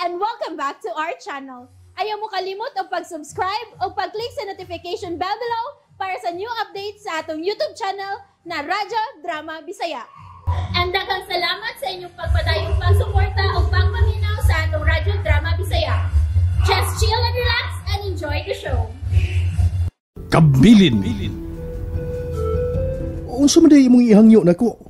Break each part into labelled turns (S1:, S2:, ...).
S1: And welcome back to our channel. Ayaw mo kalimot og pag-subscribe o pag-click sa notification bell below para sa new updates sa atong YouTube channel na Radyo Drama Bisaya. And daghang salamat sa inyong pagpadayong pagsuporta o pagpaminaw sa atong Radyo Drama Bisaya. Just chill and relax and enjoy the show.
S2: Kabilin.
S3: Unsa man day imong ihangyo nako?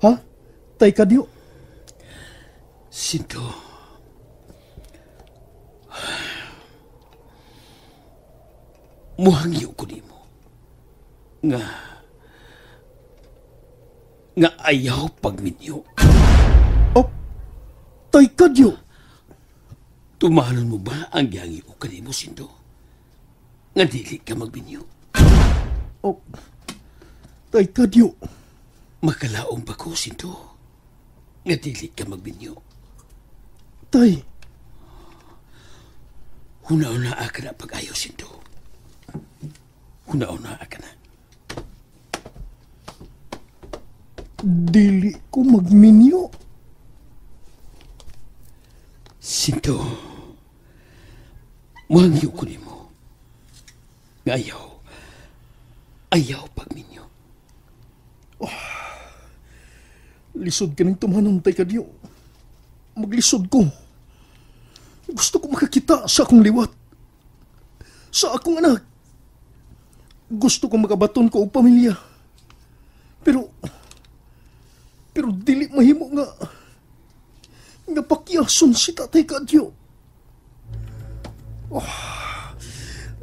S3: Ha? Tay kadyo.
S4: Sinto. Muhangyo ko nimo. Nga ayaw pagminyo.
S3: Oh, tay kadyo.
S4: Tumanon mo ba ang gihangyo kanimo, Sinto? Nga dili ka magminyo.
S3: Oh, tay kadyo.
S4: Makalaong ba ko, Sinto? Nga dili ka magminyo.
S3: Tay.
S4: Huna-una ka na pag-ayaw, Sinto. Huna-una ka na.
S3: Dili ko magminyo.
S4: Sinto, muhangyo ko nimo. Nga ayaw pagminyo.
S3: Oh, lisod ka ng tumanon, tay kadyo. Maglisod ko. Gusto ko makakita sa akong liwat. Sa akong anak. Gusto ko makabaton ko og pamilya. Pero dili mahimo nga pakiason si Tatay Kadyo. Oh,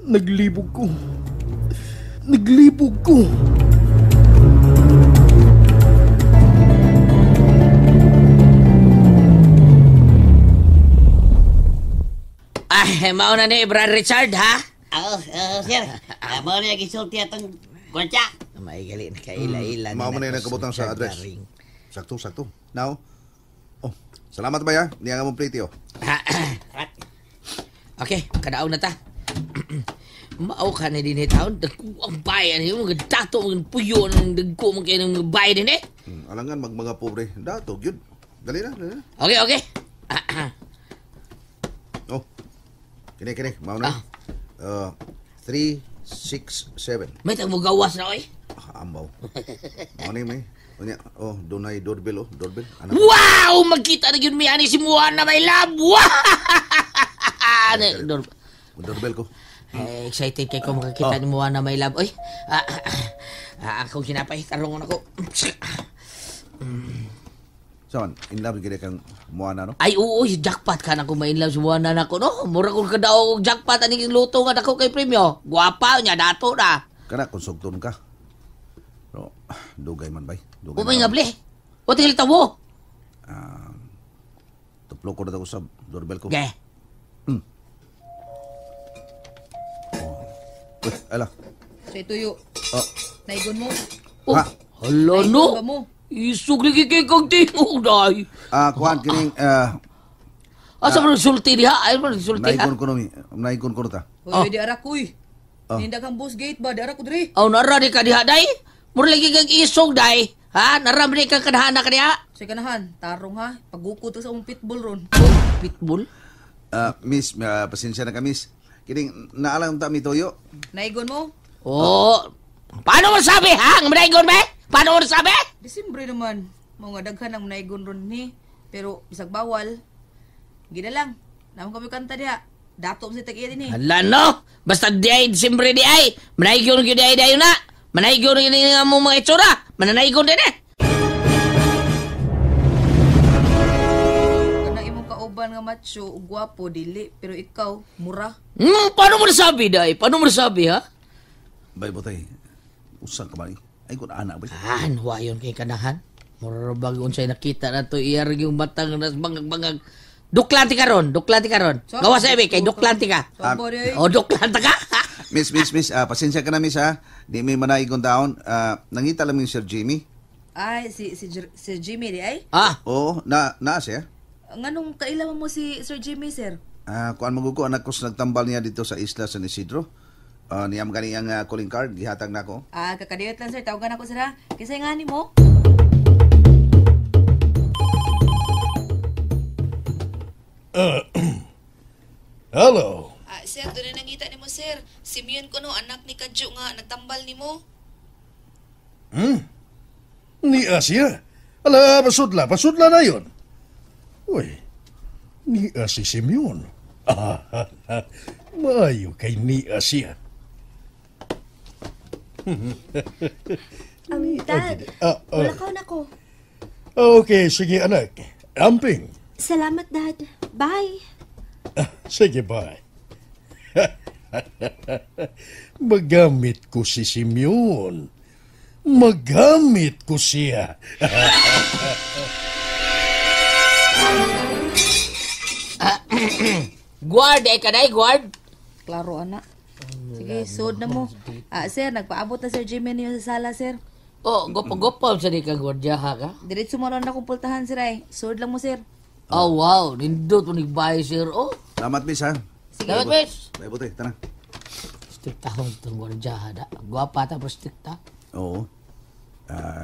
S3: naglibog ko. Naglibog ko.
S5: Ay, mauna ni Brad Richard, ha?
S6: Oo, sir. Mauna na gisulti atong kwartya.
S5: May gali na kaila-ila.
S7: Mauna na nagkabutang sa address. Sakto, sakto. Now, oh, salamat ba ya? Niya nga mong plate, oh.
S5: Okay, kadaog na ta. Mao ka na din taon. Dagko ang bayan. Mga dato, mga puyo, dagko, mga kayo ng bayan din eh.
S7: Alangan, magmaga pobre. Dato, yun. Dali na, dali na.
S5: Okay, okay.
S7: Oh, kini. Mauna. 3, 6, 7.
S5: May tag mo gawas na, oy.
S7: Ambaw. Mauna may. Oh, dunay doorbell, oh. Doorbell. Anak.
S5: Wow! Magkita na yun, mi ani si Moana, my love! Wow!
S7: Doorbell ko.
S5: Eh, excited kay ko makakita ni Moana, my love. Oy, ako kinapay. Tarungon ako.
S7: Saan? In love gid kang Moana, no?
S5: Ay, oo, jackpot ka na kung ma-in love si Moana na ko, no? Mura kong kadao og jackpot ani luto nga dako kay premyo. Guwapa niya, dato na.
S7: Kana, konsugton ka. No, dugay man, bay.
S5: Dugay man nga, ble. O, tingil tawo.
S7: Tuplo ko na sa doorbell ko.
S5: Okay.
S7: Oh. Uy, ala.
S8: Sa ituyo.
S7: Oh.
S8: Naigon mo.
S5: Oh,
S7: ha?
S5: Hala, no. Isog lagi kay kang tingog, day.
S7: Kuhan, kining...
S5: Asa man sulti diha? Ay, man sulti, ha?
S7: Naigon ko no, naigon ko ta.
S8: Uy, di ara ko, uy. Nindag ang boss gate ba? Di ara ko, diri.
S5: Oh, nara di ka diha, day. Mura lagi kang isog, day. Ha? Nara di kang kanahana ka diha?
S8: Sa kanahan, tarong ha. Pagukot sa akong pitbull ron.
S5: Oh, pitbull?
S7: Miss, pasensya na ka, miss. Kining, naalang ta mi toyo.
S8: Naigon mo?
S5: Oh, paano mo sabi, ha? Ang naigon, be? Paano mo sabi?
S8: Disembre naman. Mga daghan ang naigon ron ni. Pero, bisag bawal. Gina lang. Naman kami kanta diha. Dato mo si tag-iya din eh.
S5: Hala, no? Basta di ay, Disembre di ay. Manaigon yun di ay dayo na. Manaigon yun nga mo mga itsura. Mananaigon din eh.
S8: Kanang imong kauban nga macho, gwapo, dili. Pero ikaw, mura.
S5: Paano mo nasabi, day? Paano mo nasabi, ha?
S7: Bay, botay. Usang ka ba? Ay, kung anak ba?
S5: Ah, wayon kay kanahan. Mura bag unsay nakita na to iyar yung matang nas bangag-bangag. Duklanti ka ron, duklanti ka ron. Gawa sa ibi, kay duklanti ka. O, duklanti ka?
S7: Miss, pasensya ka na, miss, ha? Di may manaigon taon. Nangita lang yung Sir Jimmy.
S8: Ay, si Sir Jimmy, di ay?
S5: Ah?
S7: Oo, naa siya.
S8: Nganong kailangan mo si Sir Jimmy, sir?
S7: Kuan magugo, anak ko nagtambal niya dito sa Isla San Isidro. Niyam gani ang calling card, gihatag na ako.
S8: Ah, kakadiyot lang, sir. Tawagan ako, sir, ha? Kasi nga ni mo.
S3: Hello.
S8: Sir, doon na nangita nimo, sir. Simeon ko no, anak ni Kadyo nga nagtambal nimo.
S3: Ni Asia. Ala, pasudla, pasudla na yun. Uy, ni si Simeon. Maayo kay ni Asia.
S2: Dad, mulakaw na ko.
S3: Okay, sige anak. Amping.
S2: Salamat, Dad. Bye.
S3: Sige, bye. Magamit ko si Simeon. Magamit ko siya.
S5: Guard, ay kaday, guard.
S8: Klaro, anak. Sige, sud na mo. Sir, nagpaabot na Sir Jimmy niyo sa sala, sir.
S5: Oh, gopo-gopo sa di ka gwardyaha ka.
S8: Diretso mo lang akong pultahan, sir ay. Sud lang mo, sir.
S5: Oh, wow. Nindot mo nagbahay, sir. Oh,
S7: Salamat, miss, ha?
S8: Sige.
S5: dapat, miss.
S7: May buti, tara.
S5: Strikta ko itong gwardyaha da. Gwapa ta, pero strikta.
S7: Oo.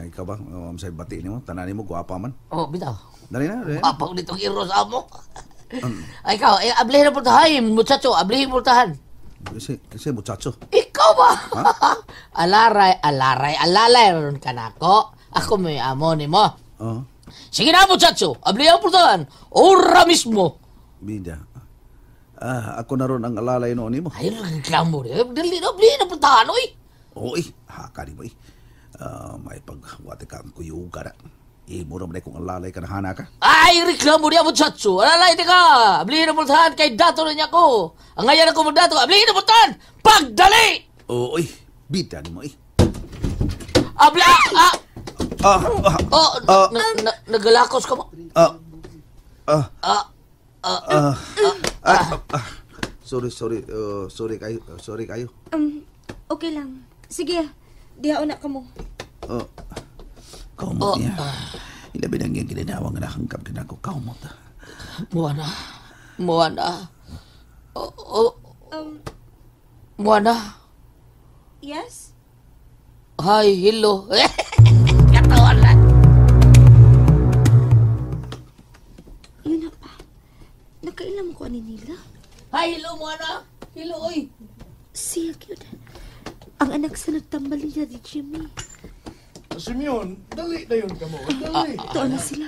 S7: Ikaw ba? Sa bati nimo, tanan nimo gwapa man.
S5: Oh, bitaw.
S7: Dali na, dali na.
S5: Gwapa ko nitong iro sa amo. Ay, ikaw, eh, ablihin ang pultahan, muchacho. Ablihin pultahan.
S7: Kasi muchacho.
S5: Ikaw ba? Alaray, alaray, alalay ron ka na ako. Ako may amo ni mo.
S7: Oo.
S5: Sige na, muchacho. Ablihin ang pultahan. Ora mismo.
S7: Bida. Ako na ron ang alalay noon nimo.
S5: Ay, reklamo rin. Dali na, ablihin ang pultahan, oy.
S7: Oo, eh. Haka ni mo, eh. May pagwati ka ang kuyuga na. Imo naman kung alalay ka na hana ka.
S5: Ay, reklamo niya, muchacho. Alalay, teka. Ablihin ang pultahan kay dato na niya ko. Ang ngayon ako magdato. Ablihin ang pultahan. Pagdali!
S7: Oo, eh. Bida ni mo, eh.
S5: Abla! Ah!
S7: Ah, ah,
S5: Oh, nagalakos ka mo.
S7: ah, ah,
S5: Ah,
S7: ah, ah, ah. Sorry, sorry. Sorry kayo. Sorry kayo.
S2: Okay lang. Sige, diha na ka mo.
S7: Oh. Kaumot niya. Ilabi nang iyang ginanawang nga nakangkap din ako. Kaumot.
S5: Muana. Muana. Oh, oh. Muana.
S2: Yes?
S5: Hi, hello. Katawan na.
S2: Yun na pa. Nakailam ko ani nila.
S5: Hi, hello, Muana. Hello, oy.
S2: Siya cute. Ang anak sa nagtambal ni Daddy Jimmy.
S3: Simeon, dali na yun ka mo. Dali.
S2: Ito na sila.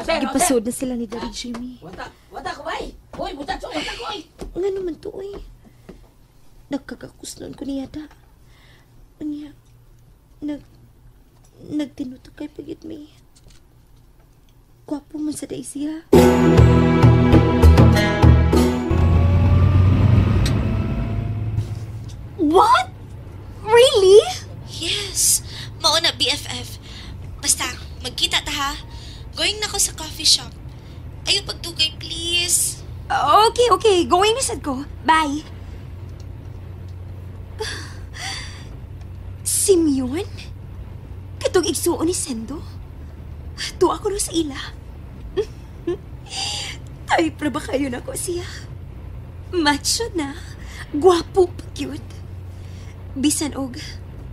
S5: Sir,
S2: Gipasod na sila ni Daddy Jimmy.
S5: Wata ko, bay. Oy, muchacho, wata ko, oy.
S2: Nga naman to, oy. Nagkakakusnon ko niya da. Unya, nagtinutok kay pagit may. Gwapo man sa day siya.
S1: What? Really?
S9: Yes. Mao na BFF. Basta, magkita ta ha. Going na ko sa coffee shop. Ayaw pagdugay, please.
S2: Okay, okay. Going na sad ko. Bye. Simeon? Katong igsuon ni Sendo? Tuwa ko no sa ila. Type na ba kayo na ko siya? Macho na. Gwapo pa cute. Bisan og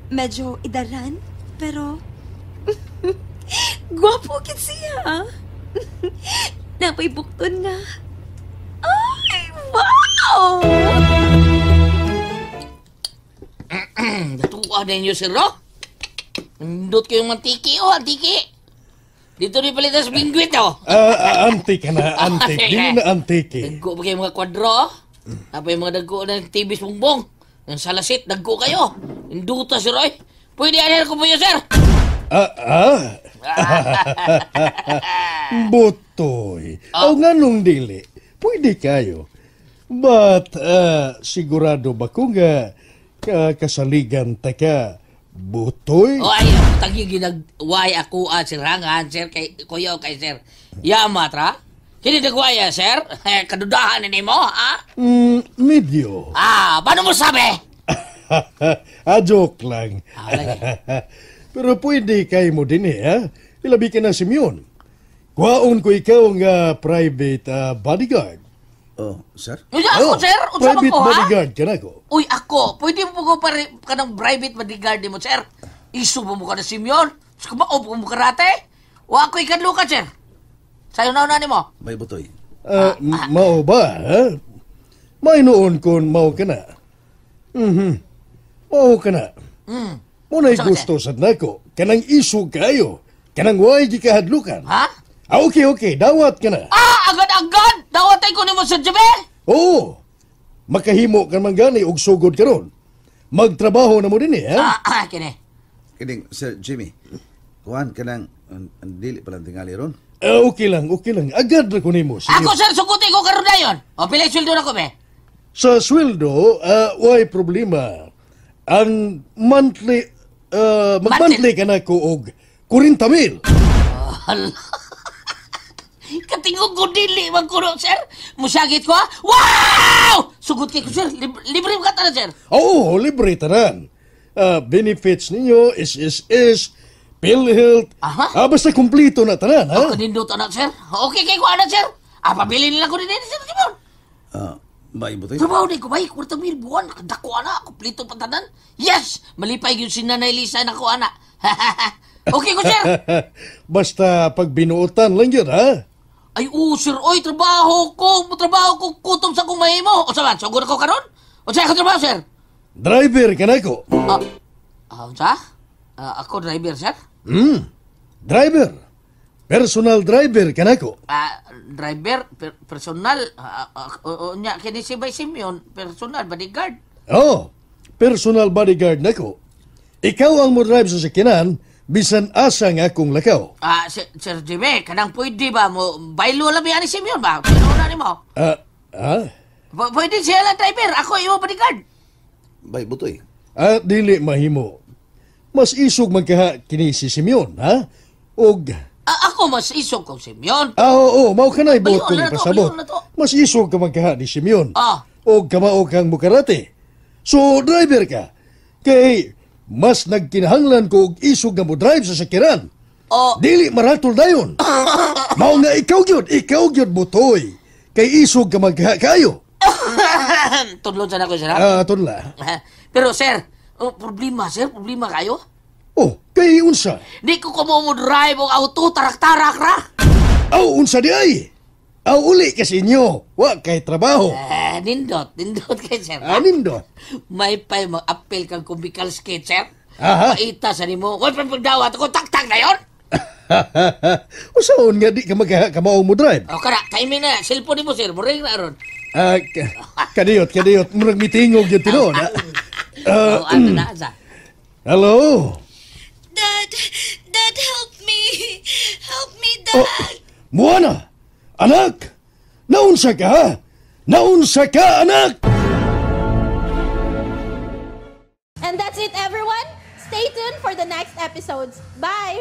S2: medyo idaran, pero gwapo kit siya. Napay bukton nga. Ay, wow!
S5: Natuwa na inyo, sir, no? Nindot kayong mantiki, oh, antiki. Dito rin palitan sa bingwit, oh.
S3: Antik ka na, antik. Di na antik, eh.
S5: Dagko pa kayo mga kwadro, oh. Napay mga dagko ng tibis bongbong. Ng salasit, dagko kayo. Induta, sir, oy. Pwede anher ko po yun, sir.
S3: Butoy. O nga nung dili, pwede kayo. But, sigurado ba kung kasaligan ta ka, Butoy?
S5: O ay, tagi ginagway ako, sir Hangan, sir, kay kuya, kay sir. Yama, tra? Kini nagwaya, sir? Kadudahan ni mo, ha?
S3: Medyo.
S5: Paano mo sabi?
S3: Joke lang.
S5: Lagi.
S3: Pero pwede kayo mo din eh, ha? Ilabi ka na, Simeon. Kuhaon ko ikaw nga private bodyguard.
S7: Oh, sir?
S5: Uy, ako, sir? Unsa man
S3: private
S5: ko, ha?
S3: bodyguard ka na ko.
S5: Uy, ako. Pwede mo ko pare ka ng private bodyguard mo, sir? Iso mo ka na, Simeon. Sa kumao mo karate. Wa ako ikadlukan, sir. Sayo na una ni mo.
S7: May butoy.
S3: Mao ba, ha? May noon kon mao ka na. Mao ka na. Muna'y gusto sad nako. Kanang isog kayo. Kanang way gikahadlukan.
S5: Ha?
S3: Ah, okay, okay. Dawat ka na.
S5: Ah, agad-agad! Dawatay ko nimo Sir Jimmy!
S3: Oo. Makahimo ka man gani og sugod karon. Magtrabaho na mo din eh, ha?
S5: Kini.
S7: Kining Sir Jimmy. Kuan kanang ang dili pa lang tingali ron.
S3: Ah, okay lang, okay lang. Agad ra ko nimo. Sige.
S5: Ako sir, suguti ko karon dayon. O pila sweldo na ko be?
S3: Sa sweldo, way problema. Ang monthly, mag-monthly ka na ko og 40,000.
S5: Hala. Katingog ko dili man kuno, sir. Musagit ko, ha? Wow! Sugot kay ko, sir. Libre mo ka tanan, sir.
S3: Oo, libre tanan. Benefits ninyo, SSS, PhilHealth.
S5: Aha.
S3: Basta kumplito na tanan, ha?
S5: Ako nindot, anak, sir. Okay kay ko, anak, sir. Pabili nila ko din, sir, Simon.
S7: Bay, butoy.
S5: Trabaho na ko, bay. 40,000 buwan. Dako, anak. Kumplito pa tanan. Yes! Malipay yung si Nanay Lisa na ko, anak. Okay ko, sir.
S3: Basta pag binuotan lang yun, ha?
S5: Ay, oo, sir. Oy, trabaho ko. Trabaho ko. Kutom sa kong mahimo. O sa man, sugod ako karon? O sa ako trabaho, sir?
S3: Driver ka na ko.
S5: Unsa? Ako driver, sir?
S3: Driver. Personal driver ka na ko.
S5: Driver, personal. Unya, kini si Bay Simeon, personal bodyguard.
S3: Oh, personal bodyguard na ko. Ikaw ang mo drive sa sakinan, bisan asa nga akong lakaw.
S5: Sir Jimmy, kanang pwede ba mo, baylo lang ni Simeon ba? Sino na ni mo? Pwede siya lang driver, ako imo bodyguard.
S7: Bay, butoy.
S3: Dili mahimo. Mas isog magkaha kini si Simeon, ha? Og
S5: ako mas isog kong Simeon.
S3: Oo, mao ka na ibuot
S5: Bayon
S3: ko
S5: na to,
S3: pasabot.
S5: bayon na to.
S3: Mas isog ka magkaha ni Simeon.
S5: Og
S3: kamao kang mukarate. So driver ka. Kay mas nagkinahanglan ko og isog nga mo drive sa sakiran. Dili maratol dayon. Mao nga ikaw gyud butoy. Kay isog ka magkaha kayo.
S5: Tudlon sa nako sir.
S3: Tudla.
S5: Pero sir, problema sir, problema kayo.
S3: Oh, kay unsa?
S5: Di ko mo drive og auto, tarak-tarak ra.
S3: Aw, unsa di ay? Aw, uli kasi inyo. Wa kay trabaho.
S5: Nindot kay sir.
S3: Nindot.
S5: May pay mag-appeal kang kumbical skate, sir.
S3: Aha.
S5: Paita sa nimo. Way pa pagdawat ako, tak-tak na yon.
S3: Usaon nga di ka magkakamao mo drive?
S5: O kara, timing na. Cellphone nimo, sir. Muring na aron.
S3: Kadiyot. Murag mitingog yung tinuod.
S5: Ano na, sa?
S3: Hello?
S9: Dad! Dad, help me! Help me, Dad!
S3: Oh, Moana! Anak! Naunsa ka, ha? Naunsa ka, anak!
S1: And that's it, everyone. Stay tuned for the next episodes. Bye!